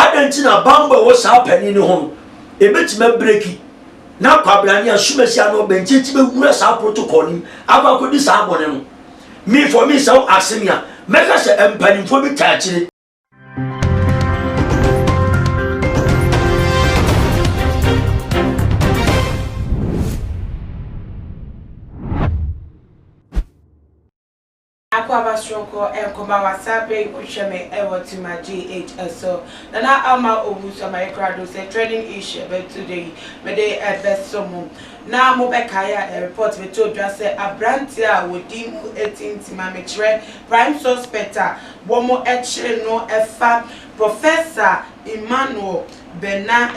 Adɛn nti na bammɔ a ɛwɔ saa panin no ho no, ɛbɛtumi abreki na kwabrane asumasi ano ɔbɛnkyɛnkyi bɛwura saa protocol no mu akɔ akɔdi saa bɔne no? Me for me, sɛ wo ase me a, mɛka sɛ mpanimfoɔ bi taa akyire. Akwaaba Soronko Nkɔma Wasa bere yi wohwɛ me ɛwɔ Tema GH so. Nana Ama Owusu Amayɛ Krado sɛ trending issue ɛbɛto dwa yi mede ɛbɛso mo. Na mobɛkae a report bɛtoo dwa sɛ abranteɛ a wɔdi mu atintim a mekyerɛ prime suspect a wɔn kyere no ɛfa Professor Emmanuel Bena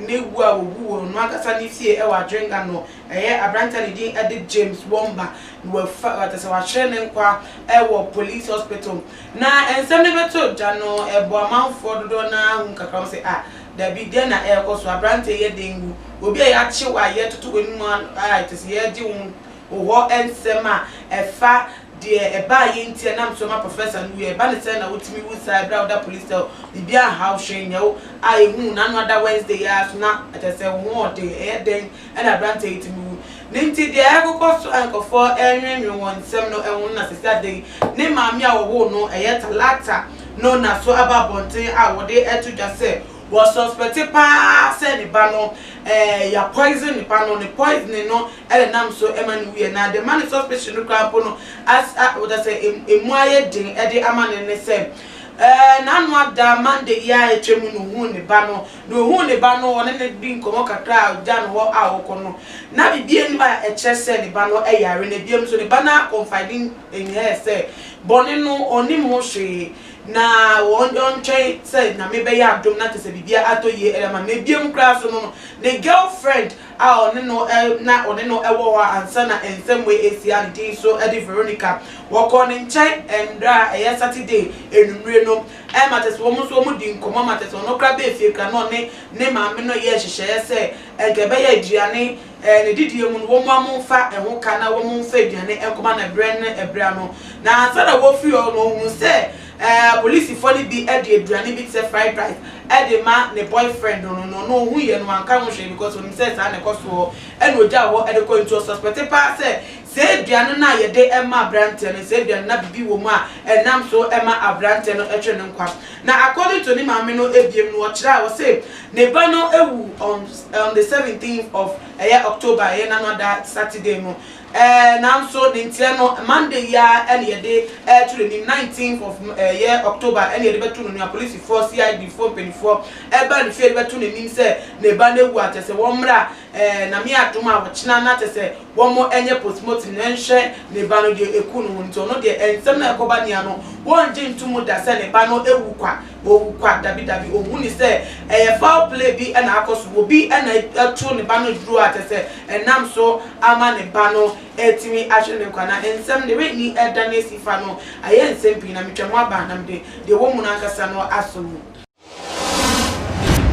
ne wu a wɔwu wɔ ɔno ankasa ne fie ɛwɔ Adrenga no. Ɛyɛ aberante a ne din de James Womba na wafa kyerɛ sɛ wahyere ne nkwa wɔ police hospital. Na nsɛm no bɛtɔ dwa no, ɛbɔ amanfoɔ dodoɔ no ara hu kakra, wɔn sɛ ah dabi deɛn na ɛrekɔ so, aberante yi yɛ dɛn wu? Obi a yɛakye wo a yɛretoto w'anim a kyerɛ sɛ yɛregye wo hɔ nsɛm a ɛfa deɛ ɛbaeɛ nti a ɛnam so ma professor no wuiɛ, ɛba no sɛn na wotumi wu saa ɛberɛ a woda police cell, biribiara nhaw hwee nyɛ wo a yɛhuu n'ano ada Wednesday yi ara so na kyerɛ sɛ wo ho ɔden, ɛyɛ dɛn na aberanteɛ yi tumi wu. Ne nti deɛ ɛrekokɔ so a nkurɔfoɔ renwenwen wɔn nsɛm no ho no na seesei ada yi ne maame a wɔwoo no ɛyɛ Talata no na so aba abɔnten a wɔde reto dwa sɛ wɔsɔspɛte pa ara sɛ ne ba no ɛɛ ya poison ne ba no, ne poisoning no na ɛnam so ma no wuiɛ. Na deɛ ɛma ne suspicion no koraa mpo no as a wɔkyerɛ sɛ ɛmu ayɛ den de ama no ne sɛ ɛɛ n'ano ada Monday yi a atwa mu no ohuu ne ba no. Na ohuu ne ba no, ɔne no dii nkɔmmɔ kakra a ogyaa no hɔ a ɔrekɔ no, na biribiara nni hɔ a ɛkyerɛ sɛ ne ba no yare, na bio nso ne ba no confiding in her sɛ bɔne no ɔnnim ho hwee, na ɔntwɛn sɛ Nyame bɛyɛ adom na kyerɛ sɛ biribiara atɔ yie de ama no. Na bio koraa nso no, ne girlfriend a ɔne no na ɔne no wɔ hɔ ansa na nsɛm wei resi a ne din nso de Veronica, wɔkɔɔ ne nkyɛn mmerɛ a ɛyɛ Saturday anwummere no, Ɛma kyerɛ sɛ wɔn nso wɔdi nkɔmmɔ ma kyerɛ sɛ ɔno koraa bɛɛ fie koraa na ɔne ne maame no yɛ nhyehyɛeɛ sɛ nka ɛbɛyɛ aduane ɛɛ ne didie mu no wɔn a wɔmfa ɛho ka na wɔn mfa aduane nkɔma no ɛberɛ ne ɛberɛ ano. Na ansa na wɔfiri hɔ no ɔhunu sɛ ɛɛ polisifoɔ no bi de aduane bi te sɛ fried rice ɛde ma ne boyfriend no no ɔno ɔhuiɛ no wanka ho hwee because ɔnim sɛ saa na ɛkɔ soɔ ɛna ɔgyaa hɔ de kɔ nti ɔsuspɛte paa sɛ Saa aduane no a yɛde ma aberanteɛ no, saa aduane no na biribi wɔ mu a ɛnam so ma aberanteɛ no twe ne nkwa. Na according to ne maame no biom no, ɔkyerɛ a ɔse ne ba no wu on on the seventeenth of ɛyɛ October, ɛyɛ nanoada Saturday no. Ɛɛ nanso ne nteɛ no Monday yi ara ɛna yɛde ɛreto n'anim, nineteenth of ɛyɛ October ɛna yɛde bɛto no nea polisifoɔ, CID foɔ mpanimfoɔ ɛbaa ne fie de bɛto n'anim sɛ ne ba no awu a kyerɛ sɛ wɔmmra ɛɛ Nyame adom a ɔkyena na kyerɛ sɛ wɔn nyɛ postmortem na nhwɛ ne ba no deɛ ɛku no ho nti ɔno deɛ nsɛm no a ɛkɔba nea no wɔngye nto mu da sɛ ne ba no awu kwa ɔwu kwa dabi dabi ɔhu ne sɛ ɛyɛ foul play bi na akɔ so obi na ɛto ne ba no duro a kyerɛ sɛ ɛnam so ama ne ba no atumi ahwere ne nkwa na nsɛm de renni ɛda no asi fa no ayɛ nsɛm pii na metwa mu aba na mede deɛ ɛwɔ mu no ankasa no aso mu.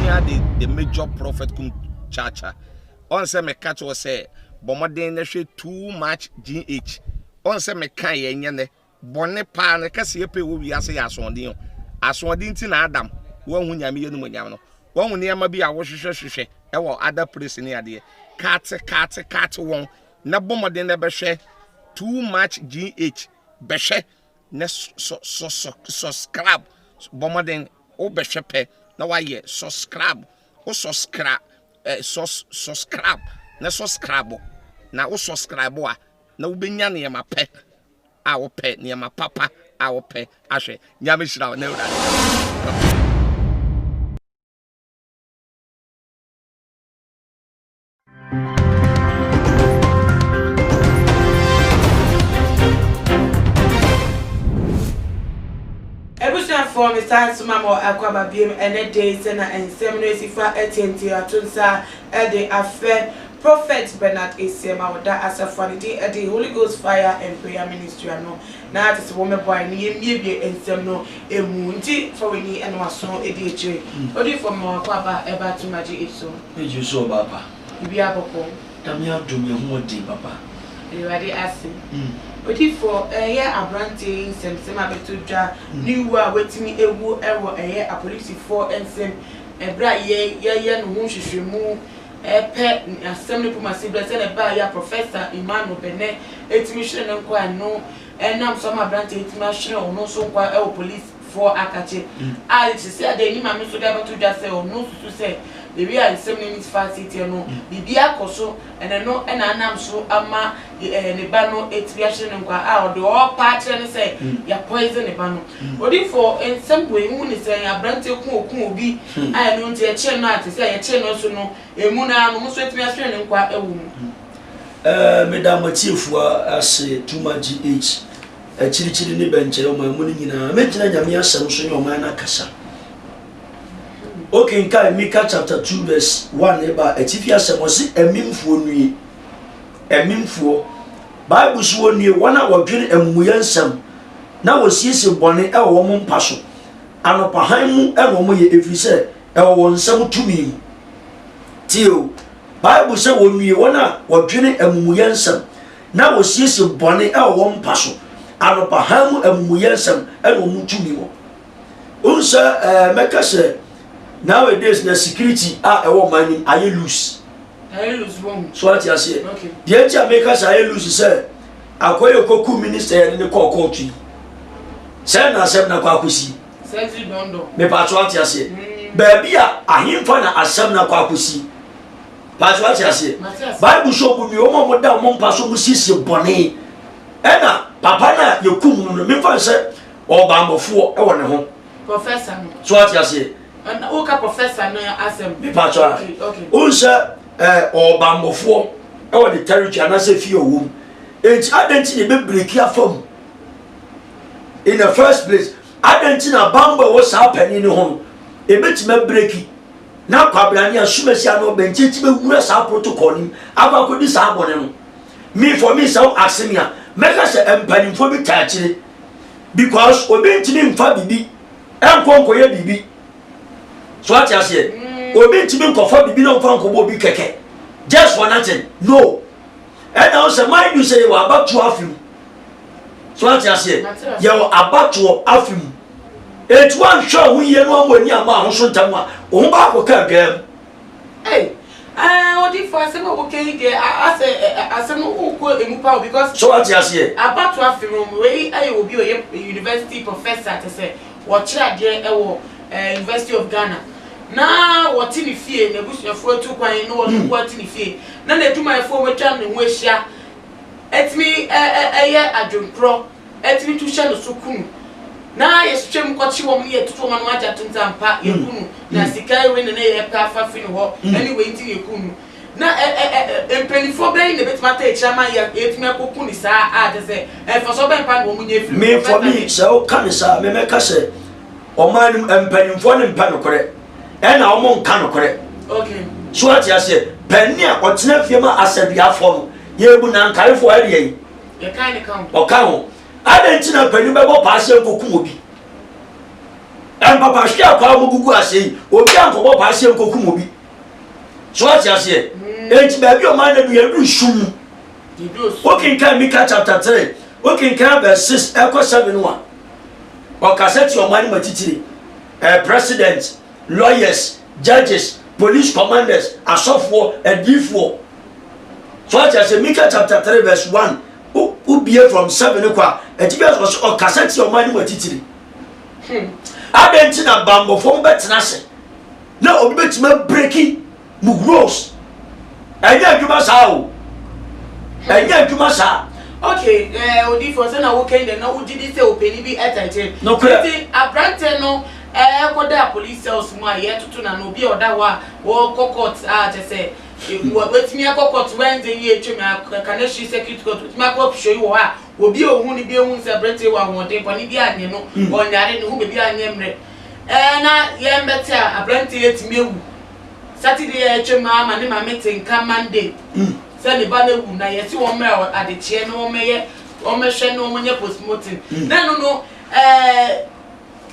Ehia de the major prophet kum chacha. Ɔn sɛ meka kyerɛ wo sɛ bɔ mmɔden na hwɛ too much GH. Ɔn sɛ meka yɛ nyɛ nɛ. Bɔne paa no kɛseyɛ pɛ wɔ wiase yɛ asoɔden o. Asoɔden nti na Adam wanhu Nyame yɛ animuonyam no. Wahu nneɛma bi a wohwehwɛ hwehwɛ ɛwɔ other place ne adeɛ. Kate kate kate wɔn na bɔ mmɔden na bɛhwɛ too much GH. Bɛhwɛ na sɔ sɔ sɔ subscribe. Bɔ mmɔden wobɛhwɛ pɛ na wayɛ subscribe. Wo subscribe eh, sus, subscribe na subscribe na wo subscribe a na wobɛnya nneɛma pɛ a wopɛ nneɛma papa a wopɛ ahwɛ. Nyame hyira wo na Awurade. Abusuafoɔ me san so ma mo akwaaba biom ɛnɛ da yi sɛna nsɛm no asi fa atianti ato nsa de afɛ Prophet Bernard Asiam a ɔda asafo a ne din de Holy Ghost Fire and Prayer Ministry ano na te sɛ wɔmmɛboa yɛn na yɛmmiebie nsɛm no mu nti fa w'ani ne w'aso di akyire. Odiyifoɔ mema w'akwaaba ɛba Tumagye Esu. Megye so ɔbaa pa. Biribiara bɔkɔɔ. Nyame adom yɛn ho ɔden papa. Awurade ase. Odiyifoɔ, ɛyɛ aberanteɛ yi nsɛmsɛm abɛto dwa ne wu a watumi awu wɔ ɛyɛ apolisifoɔ nsam ɛberɛ a yɛ yɛyɛ ne ho nhwehwɛmu ɛpɛ asɛm no poma se berɛ sɛdeɛ ɛbaa yɛ a Professor Emmanuel Benneh ɛtumi hwere ne nkwa ɛno ɛnam so ama aberanteɛ yi tumi ahwere ɔno nso nkwa ɛwɔ policefoɔ akakye a sisi adeɛ ne maame nso de abɛto dwa sɛ ɔno susu sɛ the way a nsɛm no ani fa teteɛ no biribi akɔ so ɛna no ɛna anam so ama ne ba no atumi ahyere ne nkwa a ɔde ɔɔpa akyerɛ ne sɛ yɛ poison ne ba no. Odiyifoɔ, nsɛm wei wohu ne sɛn? Aberanteɛ ku oku obi a ɛno nti yɛkyere no a te sɛ yɛkyere no nso no emu no ara no ɔmo nso atumi ahyere ne nkwa wɔ mu. Ɛɛ meda mo atiefoɔ ase Tuma GH akyirikyiri ne bɛnkyɛɛ ɔman mu no nyinaa. Mɛgyina Nyame asɛm so ne ɔman no akasa. Wokenkan Mika chapter 2 verse 1 ɛba atifi asɛm ɔse amimfoɔ nnue. Amimfoɔ. Bible so wɔnnue wɔn a wɔdwene amumuyɛ nsɛm na wɔsiesie bɔne wɔ wɔn mpa so. Anɔpa hann mu na wɔyɛ ɛfiri sɛ ɛwɔ wɔn nsam tumi mu. Tie o, Bible sɛ wɔnnue wɔn a wɔdwene amumuyɛ nsɛm na wɔsiesie bɔne wɔ wɔn mpa so. Anɔpa hann mu amumuyɛ nsɛm na wɔn tumi wɔ. Wohu sɛ ɛɛ mɛka sɛ nowadays na security a ɛwɔ ɔman nim ayɛ loose. So ate aseɛ? Deɛ nti a meka sɛ ayɛ loose sɛ akɔyɛ kɔku minister yɛde ne kɔɔ kɔɔto yi. Sɛ na asɛm na kɔ akɔsi. Mepatso ate aseɛ? Baabi a ahemfa na asɛm na kɔ akɔsi. Patso ate aseɛ? Bible sɛ ɔmu nwie wɔn a wɔda wɔn mpa so wɔn siesie bɔne. Ɛna papa no a yɛkum no no memfa sɛ ɔbammɔfoɔ wɔ ne ho. Professor no. So ate aseɛ? Woka professor no asɛm. Mepa kyɛw a. Wohu sɛ ɛɛ ɔbammɔfoɔ wɔ ne territory anaasɛ fie ɔwɔ mu. Enti adɛn nti na ɛbɛbreki afa mu? In the first place, adɛn nti na bammɔ ɛwɔ saa panin no ho no ɛbɛtumi abreki na kwabrane asumasi ano ɔbɛnkyɛnkyi bɛwura saa protocol no mu akɔ akɔdi saa bɔne no? Me for me sɛ wo ask me a, mɛka sɛ mpanimfoɔ bi taa akyire because obi ntumi nfa biribi nkɔ nkɔyɛ biribi so ate aseɛ obi ntumi nkɔfa biribi na ɔmfa nkɔbɔ obi kɛkɛ just for nothing no ɛna wo sɛ mind you sɛ yɛwɔ abatoɔ afe mu so ate aseɛ yɛwɔ abatoɔ afe mu eti wanhwɛ ho yie no amu ani ama ahoso ntam a wo ho baakɔ ka adwaa mu. Ei eh odifo asɛm a woka yi deɛ asɛ asɛm no wokɔ emu pa o because. So wate aseɛ? Abatoɔ afe no wei yɛ obi a ɔyɛ university professor kyɛ sɛ wɔkyerɛ adeɛ wɔ University of Ghana na wɔte ne fie n'abusuafoɔ atu kwan na wɔn nko ate ne fie na n'adwumayɛfoɔ wɔatwa ne ho ahyia ɛtumi ɛyɛ adwenkorɔ tumi tu hyɛ no so ku no, na yɛhwehwɛ mu kɔkye wɔn ne yɛtoto wɔn ano agye atom sɛ ampa yɛku no, na sika wei na na yɛpɛ afa fi no hɔ, ɛne wei nti na yɛku no. Na mpanimfoɔ bɛn na ɛbɛtumi ata akyire ama yɛatumi akɔku no saa a kyerɛ sɛ mfasoɔ bɛn paa na wɔn nya firi mu? Me for me, sɛ woka no saa a, me mɛka sɛ ɔman no mu mpanimfoɔ no mpɛ nokorɛ, ɛna wɔn nka nokorɛ. Okay. So ate aseɛ, panin a ɔtena fie ma asaduafoɔ no, yɛbu nankaefoɔ ɛdeɛ yi. Ɔka ho. Adɛn nti na panin bɛbɔ paa sɛ nkokum obi? Mpapahwe akwaa a wɔgugu aseɛ yi, obi ankɔbɔ paa sɛ nkokum obi. So ate aseɛ? Hmm. Enti baabi a ɔman no adu yɛduru sum mu. Wokenkan Mika chapter 3, wokenkan verse 6 ɛkɔ 7 a, ɔkasa ti ɔman no ma titire. Eh, president, lawyers, judges, police commanders, asɔfoɔ, adiifoɔ. So ate ase Mika chapter 3 verse 1 wobie from 7 kɔ a ɛti bi asɔ ɔkasa tia ɔman no mu atitiri. Adɛn nti na bammɔfoɔ mo bɛtena ase na obi bɛtumi abreki mo rules? Ɛnyɛ adwuma saa o. Ɛnyɛ adwuma saa. Okay, eh, odifo sɛ na wokɛn dɛ na wogye di sɛ ɔpanin bi ɛtɛkyɛ. Nokorɛ. Nti aberantɛ no ɛkɔda police cells mu a yɛtoto n'ano, obi a ɔda hɔ a wɔkɔ court a kyɛ sɛ Watumi akɔ court Wednesday yi a atwam yi, Kaneshie Circuit Court, watumi akɔ show yi wɔ hɔ a obi a ohun no bi ehu sɛ aberanteɛ yi wɔ ahoɔden, bɔne bi anyɛ no, ɔnyare, ne ho baabi anyɛ mmerɛ. Ɛɛ na yɛn bɛte a aberanteɛ yi atumi awu. Saturday a atwam ara ma ne maame te nka Monday sɛ ne ba no awu na yɛse wɔn mmra adekyeɛ na wɔmmɛyɛ wɔmmɛhwɛ na wɔnyɛ postmortem. Na ɛno no ɛɛ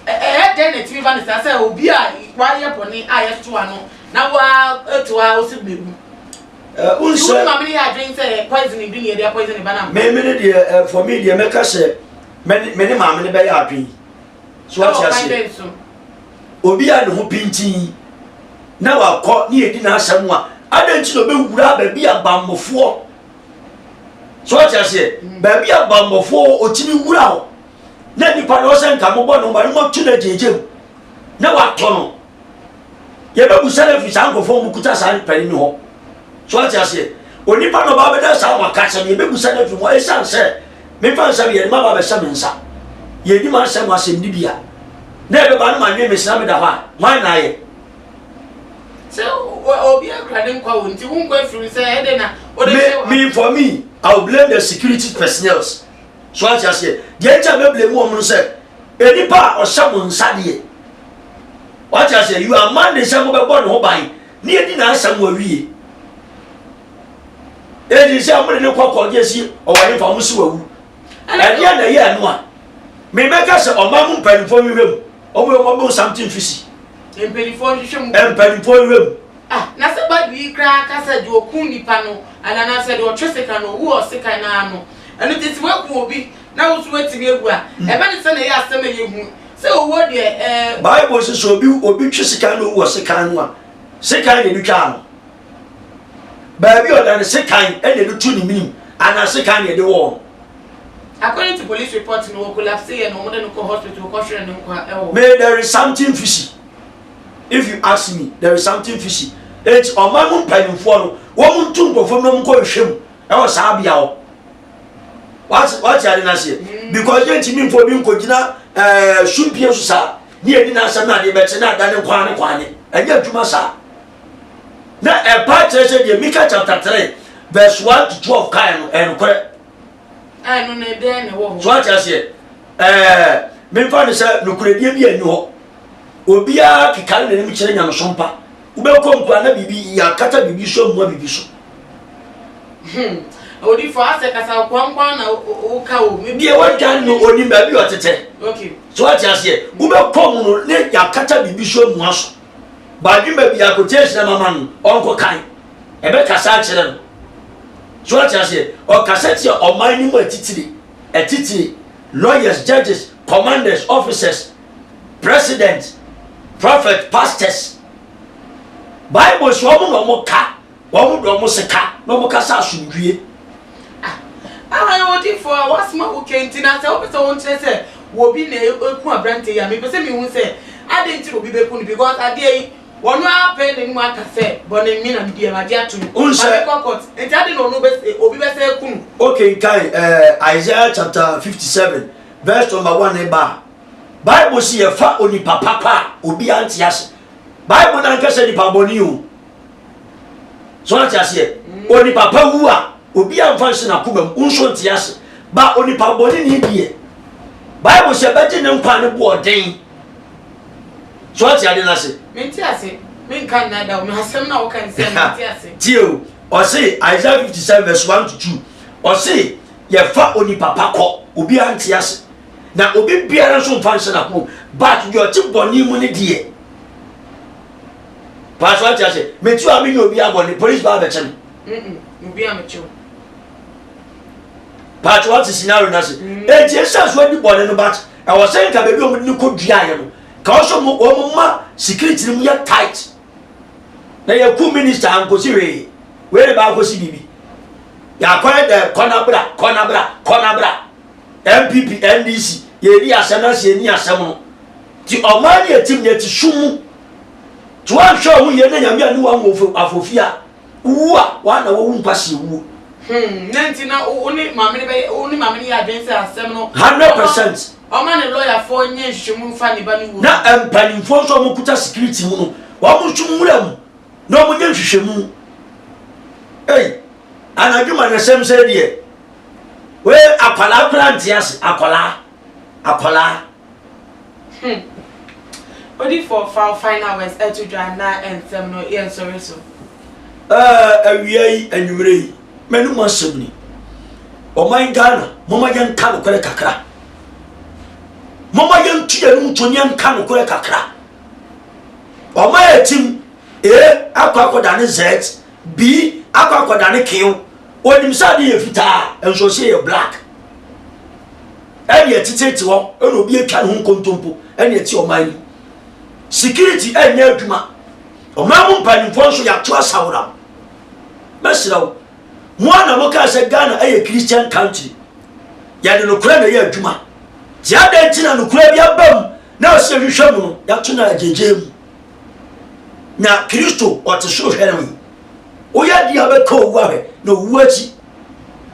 Ɛyɛ dɛn na ɛtumi ba no saa sɛ obi a wayɛ bɔne a yɛsoa no na wate hɔ a ɔsɛ mewu? Nti wo ne maame no yɛ adwene sɛ ɛyɛ poison bi na yɛde apoison ne ba no ampa? Me me ne deɛ eh, for me deɛ mɛka sɛ me ne maame no bɛyɛ adwene. So wate aseɛ? Obi a ne ho pintin na wakɔ ne yɛdi n'asɛm a adɛn nti na ɔbɛwura baabi a bammɔfoɔ so wate aseɛ mm. baabi a bammɔfoɔ ɔtumi wura hɔ na nipa no ɔsɛ nka mobɔ no ma no mɔto no agyegye mu na watɔ no yɛbɛbusa no afiri saa nkurɔfoɔ mu kuta saa panin no hɔ so ate aseɛ onipa na ɔba bɛda saa waka sɛ no yɛbɛbusa no afiri hɔ ɛsiane sɛ memfa nsɛm yɛde ma ba bɛhyɛ me nsa yɛdi ma nsɛm asɛm di bia na ɛbɛba no ma nwe mesena meda hɔ a hwan na ayɛ sɛ obi akura ne nkwa wɔ nti wo nkwa afiri sɛ ɛde na wode me me for me I will blame the security personnel so ate aseɛ deɛ nti a mɛblame wɔn no sɛ nipa a ɔhyɛ mo nsa deɛ Wate aseɛ? You are man de sɛ mobɛbɔ ne ho ban ne yɛdi n'asɛm awie. Enti sɛ mode ne kɔ kɔgye si ɔwɔ ne fa mo si wawu. Ɛdeɛ na ɛyɛ ɛno a memɛka sɛ ɔma mo mpanimfoɔ nhwehwɛ mu. Ɔmo yɛ ɔmo bɛhu something fisi. Mpanimfoɔ nhwehwɛ mu. Mpanimfoɔ nhwehwɛ mu. Ah, na sɛ Bible yi koraa ka sɛ deɛ ɔku nipa no anaa sɛ deɛ ɔtwe sekan no ɔwu wɔ sekan no ano. Ɛno nti sɛ woaku obi na wo nso woatumi awu a, ɛbɛ ne sɛ na ɛyɛ asɛm a ɛyɛ hu. Sɛ owuo deɛ ɛɛ. Bible se sɛ obi obi twe sekan na owu wɔ sekan no a, sekan na ɛde twaa no. Baabi a ɔda no sekan na ɛde to ne menim anaa sekan na ɛde wɔɔ no. According to police report no, wɔ collapse yɛ na wɔde no kɔ hospital kɔ hwere ne nkwa ɛwɔ. Me there is something fishy if you ask me there is something fishy eti ɔman mu mpanyinfoɔ no wɔn ntu nkurɔfoɔ mu na wɔn nkɔ nhwɛ mu ɛwɔ saa bea hɔ. Wate wate ade no aseɛ mm. because yɛntumi mfa obi nkɔgyina ɛɛ eh, sumpie so saa ne yɛdi n'asɛm na adeɛ bɛkye na ada ne kwane kwane ɛnyɛ adwuma saa na ɛpa kyerɛ sɛ deɛ Mika chapter 3 verse 1 to 12 kae no ɛnokorɛ ɛno ne dɛn na ɛwɔ hɔ so ate aseɛ ɛɛ memfa no sɛ nokorɛdie bi anni hɔ obiara kekare n'anim kyerɛ nyamesom pa Wobɛkɔ mpo a na biribi yɛakata biribi so amua biribi so. Hmm. Odifo asɛ kasa nkoa nkoa na woka o. Deɛ wadwan no onim baabi ɔtetɛ. Okay. So ate aseɛ wobɛkɔ mu no ne yɛakata biribi so amua so. Badwemba bi akotation na mama no ɔnkɔ kan. Ɛbɛkasa akyerɛ no. So ate aseɛ ɔkasa tia ɔman no mu atitire atitire lawyers judges commanders officers president prophet pastors bible sɛ wɔn na wɔn ka wɔn de wɔn sika na wɔn kasa asomdwie. Ah, ah, odifo a wasoma wo kɛnti na sɛ wopɛ sɛ wɔnkyerɛ sɛ wɔbi na eku aberante yi a mepɛ sɛ mehu sɛ adɛn nti na obi bɛku no because adeɛ yi wɔn ara pɛ n'anim aka sɛ bɔne me na medi ɛma ato mu ma mekɔ court nti adɛn na ɔno bɛ obi bɛsɛ aku no. Okay, kan uh, Isaiah chapter 57 verse number 1 ne ba. Bible se yɛfa onipa papa a obiara nte ase. Bible no anka sɛ nipa bɔne o. So ate aseɛ? Mm. Onipa pa wu a obiara mfa nhyɛ n'akoma mu nso nte ase. Ba onipa bɔne ni deɛ Bible sɛ bɛgye ne nkwa ne boɔden. So ate ade no ase? Mente ase. Menka nna da o. Asɛm na woka nsɛm mente ase. Tie o. Ɔse Isaiah 57 verse 1 to 2. Ɔse yɛfa onipa pa kɔ obiara nte ase. na obi biara nso mfa nhyɛ n'akoma mu but deɛ ɔte bɔne mu ne deɛ paasɔ ate ase metu a menyɛ obi abɔne police ba abɛkyɛ me obi amekyew paasɔ ate scenario no ase mm. enti ɛsiane so adi bɔne no but ɛwɔ sɛ nka baabi a wɔde no kɔ duaeɛ no ka wɔ sɛ wɔn ma security no mu yɛ tight na yɛku minister ankosi hwee wei ne baakɔsi biribi yɛakɔyɛ dɛ kɔnabra kɔnabra kɔnabra NPP, NDC, yɛredi asɛm na sɛ yɛnni asɛm no. Nti ɔman no yɛtim no yɛte sum mu. Nti woanhwɛ wo ho yie na Nyame anni wo anwɔ afɔfie a, wowu a, woa na wowu nkwaseɛ wuo. Hmm, na nti na wo ne maame no bɛyɛ, wo ne maame no yɛ adwene sɛ asɛm no. 100%. Ɔma ne lɔyafoɔ nyɛ nhwehwɛmu mfa ne ba no wuo. Na mpanimfoɔ nso a wɔkuta security mu no, wɔn nso nwura mu na wɔnyɛ nhwehwɛmu. Ei, anadwo ma nasɛm sɛ deɛ. Wei akwadaa koraa nte ase akwadaa akwadaa. Hmm. Odifoɔ fa wo final words ɛto dwa na nsɛm no yɛ nsɔre so. Ɛɛ awia yi anwummerɛ yi m'anum asɛm ni. Ɔman Ghana moma yɛnka nokorɛ kakra. Moma yɛntu yɛn to ne yɛnka nokorɛ kakra. Ɔman atim A akɔ akɔda ne Z, B Akɔ akɔdane kew. Onim sɛ ade yɛ fitaa, nso ɔsɛ yɛ black. Ɛne ɛtetete hɔ, ɛna obi atwa ne ho nkontompo, ɛne ɛte ɔman yi. Security ɛnyɛ adwuma. Ɔman mu mpanimfoɔ nso yɛato asaworam. Mɛsrɛ wo, mo a na mokaa sɛ Ghana ɛyɛ Christian country, yɛde nokorɛ na ɛyɛ adwuma. Nti adɛn nti na nokorɛ bi aba mu na ɔsɛ hwehwɛ mu no, yɛato no agyegye mu. Na Kristo ɔte soro hwɛ no yi. Woyɛ adeɛ a wobɛka owu ahwɛ na owu akyi.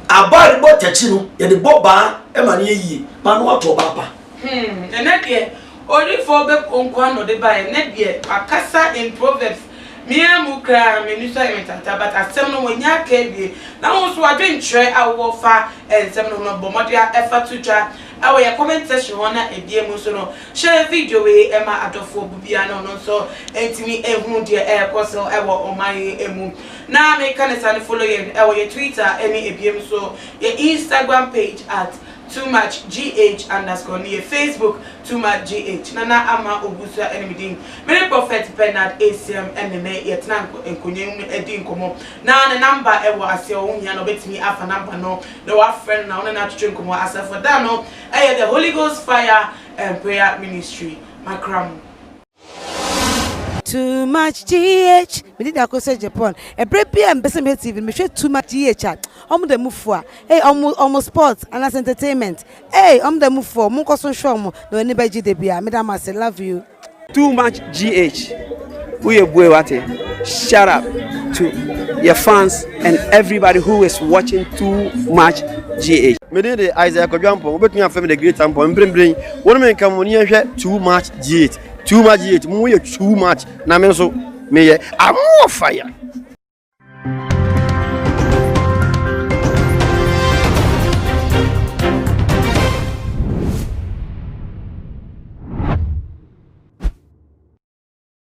Aba a yɛde bɔ takyi no, yɛde bɔ baa ma no yɛ yie. Ma no ato ɔbaa pa. Hmm, ɛnɛ deɛ odiyifoɔ bɛ nkoa na ɔde baeɛ, ɛnɛ deɛ wakasa in proverbs, me ara mu koraa m'ani so ayɛ me tata but asɛm no wanya aka awie, na wo nso w'adwenkyerɛ a wowɔ fa nsɛm no ho no bɔ mmɔden fa to dwa ɛwɔ yɛ comment section hɔ na ebia mu nso no Hyɛ video wei ma adɔfoɔ bu biara na ɔno nso ntumi nhunu deɛ ɛrekɔ so wɔ ɔman yi mu. Na meka ne saa no follow yɛn wɔ yɛ Twitter ne ebiem nso yɛ Instagram page at toomuchgh underscore ne yɛ Facebook toomuchgh. Nana Ama Owusu ne me din. Me ne Prophet Bernard Asiam ne ne yɛtena nkonnwa mu di nkɔmmɔ. Na ne number wɔ aseɛ hɔ, wohia no a wobɛtumi afa number no na wafrɛ no na wo ne no atwetwe nkɔmmɔ. Asafo da no ɛyɛ The Holy Ghost Fire and Prayer Ministry makra mu. Too much GH me di dako sɛ Japan ɛbrɛ bi a mepɛ sɛ mehwɛ TV no mehwɛ too much GH a ɔmo da mu fua ei ɔmo ɔmo sports anaasɛ entertainment ei ɔmo da mu fua ɔmo nkɔ so nhwɛ ɔmo na w'ani bɛgye da biara meda mo ase love you. Too much GH woyɛ bue wate shut up to your fans and everybody who is watching too much GH. Me din de Isaiah Kwadwo Ampong, wobɛtumi afrɛ me The Great Ampong. Mprempren, wo ne me nka mo ne yɛnhwɛ Too Much GH. Too Much GH, mo yɛ too much na me nso meyɛ I'm more fire.